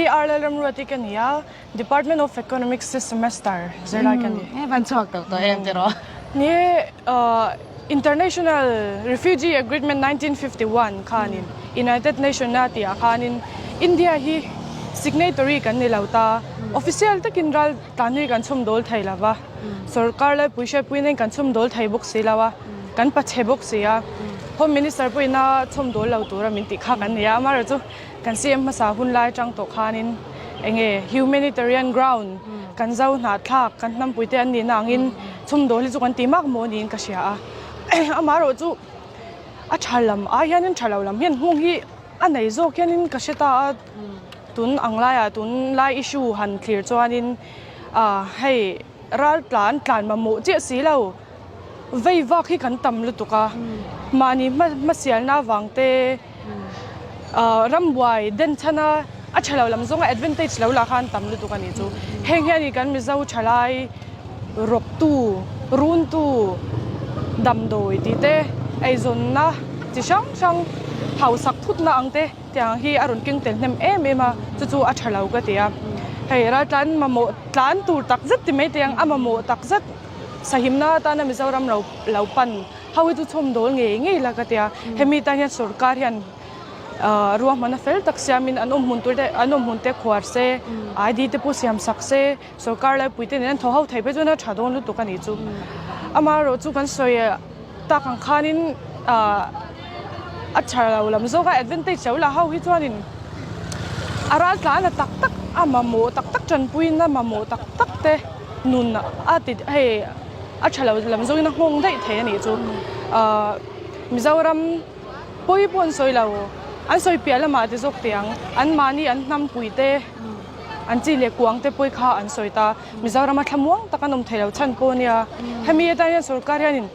R Lalramruati ka ni a, Department of Economics semester zirlai ka ni. Hei van chhuak tawh tawh em tiraw? Ni e, International Refugee Agreement 1951 khanin United Nation a tih ah khanin India hi signatory kan ni lo ta, official takin ral tlan hi kan chhum dawl thei lo va, sorkar laipui hriatpui nen kan chhum dawl thei bawk si lo a, kan pachhe bawk si a, Home Minister pawhin a chhum dawl lo tura min tih kha kan ni a, amaherawhchu Kan CM hmasa hun lai atang tawh khanin enge humanitarian ground kan zo hnahthlak kan hnampui te an nihna angin chhumdawl hi chu kan ti mak maw niin ka hria a. Amaherawh chu a tha lam ai hianin tha lo lam hian hung hi a nei zawk hianin ka hre ta a. Tun ang laiah tun lai issue han thlir chuanin ah hei ral tlan tlan mamawh chiah si lo vei vak hi kan tam lutuk a. Mahni hmasialna avang te. Rambuai den chhana a tha lo lam zawnga advantage lo lah khan tam lutuk a nih chu. Heng hian i kan Mizo thalai rawktu, runtu, damdawi tih te, eizawnna chi hrang hrang hausak thutna ang te tiang hi a rawn keng tel hnem em em a, chu chu a tha lo ka ti a. Hei raltlan mamawh tlan tur tak zet ti mai teh ang a mamawh tak zet sahimna atana Mizoram lo lo pan. Ho hi chu chhawm dawl ngei ngei la ka tia. Hemi tan hian sorkar hian ruahmanna fel tak siamin an awm hmun tur te an awm hmun te khuar se, ID te pawh siam sak se, sorkar laipui te nen an thaw ho thei phei chuan a tha dawn lutuk a nih chu. Amaherawh chu kan sawi tak ang khanin a tha lo lam zawk a, advantage lo la ho hi chuanin a ral tlan a tak tak a mamawh tak tak tanpuina mamawh tak tak te nun a ti hei. A tha lo lam zawngin a nghawng daih thei a nih chu. Ahh Mizoram pawi pawh an sawi lo, an sawi piah lamah ti zawk teh ang, anmahni an hnampui te, an chi leh kuang te pawi kha an sawi ta. Mizorama thlamuang tak an awm thei lo chhan pawh a nia. Hemi atan hian sorkar hianin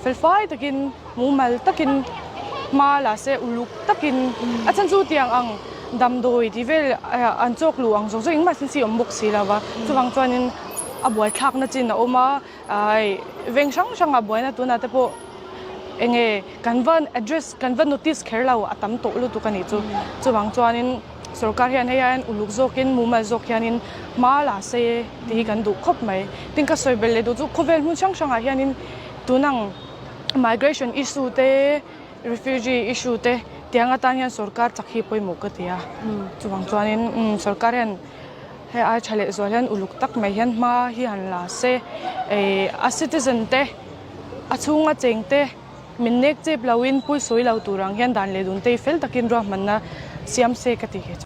felfai takin, mumal takin hma la se uluk takin a chhan chu tiang ang damdawi tih vel an chawk luh ang zawng zawng engmah sin si awm bawk si lo va, chuvang chuanin a buaithlakna chin a awm a, ai veng hrang hrangah buaina tunah te pawh eng nge kan va address kan va notice kher lo a tam tawh lutuk a nih chu, chuvang chuanin sorkar hian hei hian uluk zawkin mumal zawk hianin hma la se tih hi kan duh khawp mai. Tin ka sawi belh leh duh chu khawvel hmun hrang hrangah hianin tunang migration issue te refugee issue te tiang atan hian sorkar chak hi pawimawh ka ti a, chuvang chuanin sorkar hian Hei ai tha leh zual hian uluk tak mai hian hma hi han la se eh a citizen te a chhunga cheng te min nek chep loin pui sawi lo tur ang hian dan leh dun te hi fel takin ruahmanna siam se ka ti.